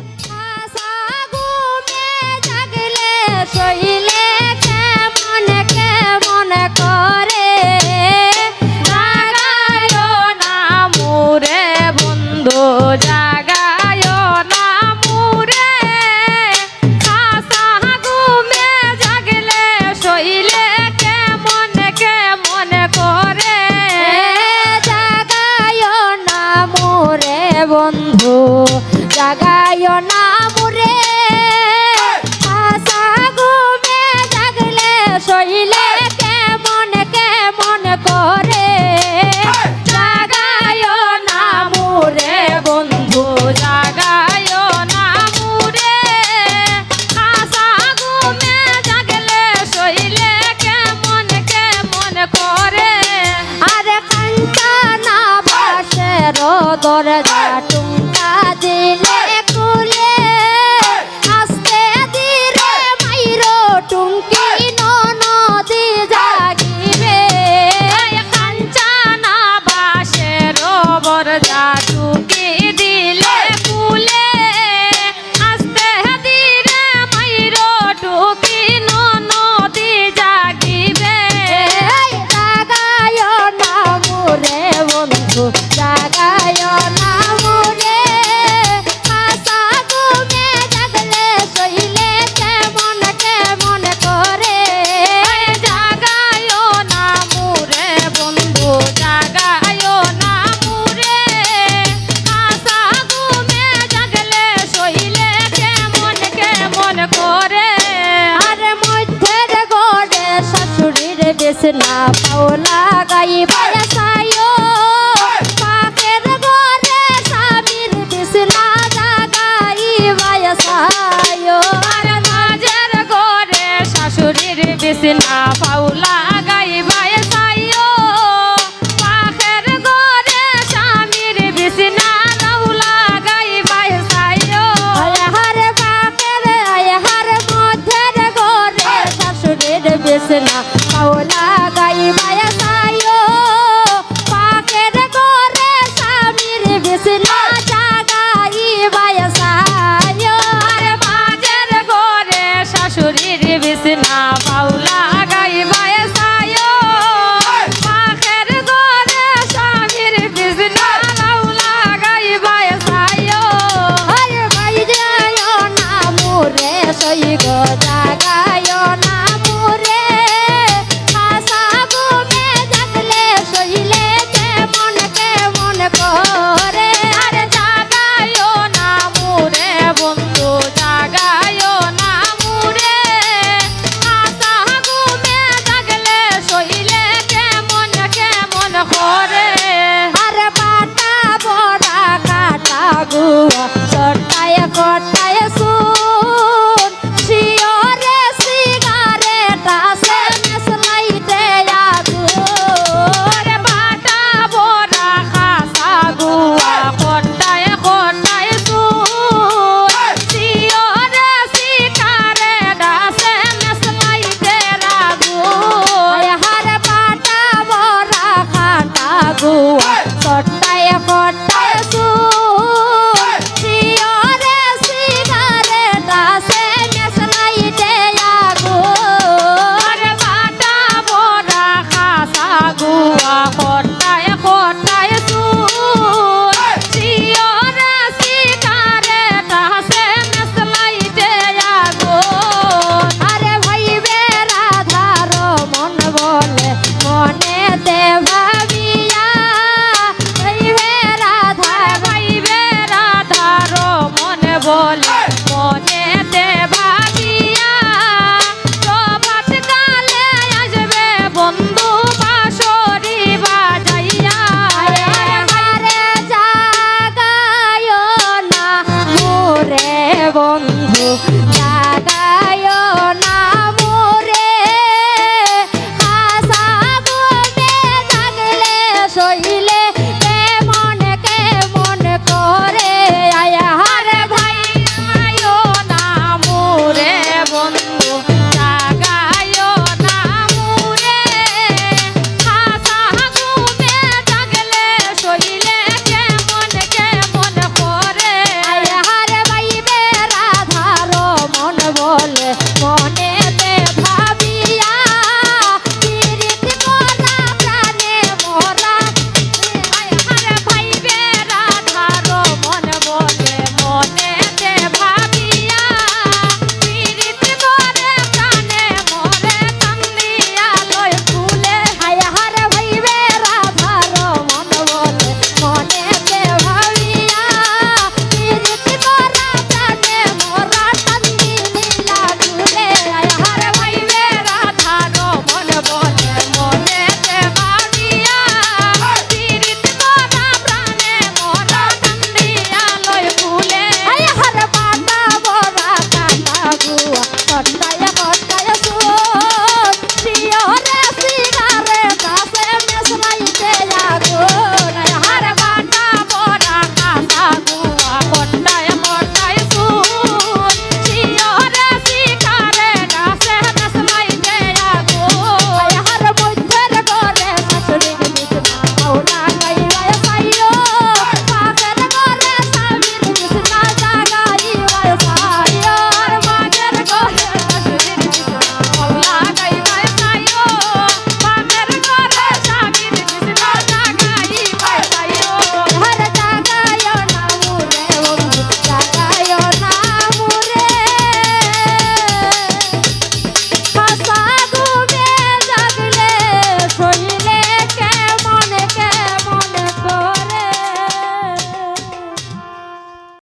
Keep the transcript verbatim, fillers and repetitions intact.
হাছা ঘুমে জাগলে শইলে কেমন কেমন করে। জাগাইও না মোরে বন্ধু, জাগাইও না মোরে। হাছা ঘুমে জাগলে শইলে কেমন কেমন করে। জাগাইও না মোরে বন্ধু, জাগাইও না মোরে। হাছা ঘুমে জাগলে শইলে কেমন কেমন করে। জাগাইও না মোরে বন্ধু, জাগাইও না মোরে। হাছা ঘুমে জাগলে শইলে কেমন কেমন করে। আরে কাঞ্চনা বাঁশর দরজা টুঙ্কা দিলে খুলে। আস্তে ধীরে মাইরো টুঙ্কি ননদি জাগিবে। আরে কাঞ্চনা বাঁশর দরজা টুঙ্কি দিলে খুলে। আস্তে ধীরে মাইরো টুঙ্কি ননদি জাগিবে। এই জাগাইও না মোরে বন্ধু, জাগাইও না মোরে। হাছা ঘুমে জাগলে শইলে কেমন কেমন করে। এই জাগাইও না মোরে বন্ধু, জাগাইও না মোরে। হাছা ঘুমে জাগলে শইলে কেমন কেমন করে। আরে মধ্যের ঘরে শাশুড়ির বিছনা পাও লাগাইবায় ছাইও। পাশের ঘরে স্বামীর বিছনা জাগাইবায় ছাইও। আরে মাঝের ঘরে শাশুড়ির বিছনা পাও লাগাইবায় ছাইও। পাশের ঘরে স্বামীর বিছনা পাও লাগাইবায় ছাইও। আয় হারে পাশের, আয় হারে মধ্যের ঘরে শাশুড়ির বিছনা পাও লাগাইবায় ছাইও। পাশের ঘরে স্বামীর বিছনা জাগাইবায় ছাইও। আরে মাঝের ঘরে শাশুড়ির বিছনা পাও লাগাইবায় ছাইও। পাশের ঘরে স্বামীর বিছনা পাও লাগাইবায় ছাইও। আরে ভাই যাইও না মোরে সই গো, জাগাইও না মোরে। হাছা ঘুমে জাগলে শইলে কেমন কেমন করে। আরে জাগাইও না মোরে বন্ধু, জাগাইও না মোরে। হাছা ঘুমে জাগলে শইলে কেমন কেমন করে। আরে বাটা বড়া কাটা গুয়া, ছটায় কটায় চুন। শিয়রে সিগারেট আছে, মেসলাইতে আগুন। আরে বাটা বড়া হাছা গুয়া, খটায় খটায় চুন। শিয়রে সিগারেট আছে, মেসলাইতে আগুন। আরে বাটা বড়া কাটা গুয়া, খটায় খটায় চুন। শিয়রে সিগারেট আছে, মেসলাইতে আগুন। আরে বাটা বড়া হাছা গুয়া, খটায় খটায় চুন। শিয়রে সিগারেট আছে, মেসলাইতে আগুন। আরে ভাই বেড়া ধারো মন বলে মনেতে ভাবিয়া। ভাইবে রাধা, ভাইবে রাধার মন বলে মনেতে ভাবিয়া। প্রভাত কালে আসবে বন্ধু বাঁশরি বাজাইয়া। আরে হারে জাগাইও না মোরে বন্ধু।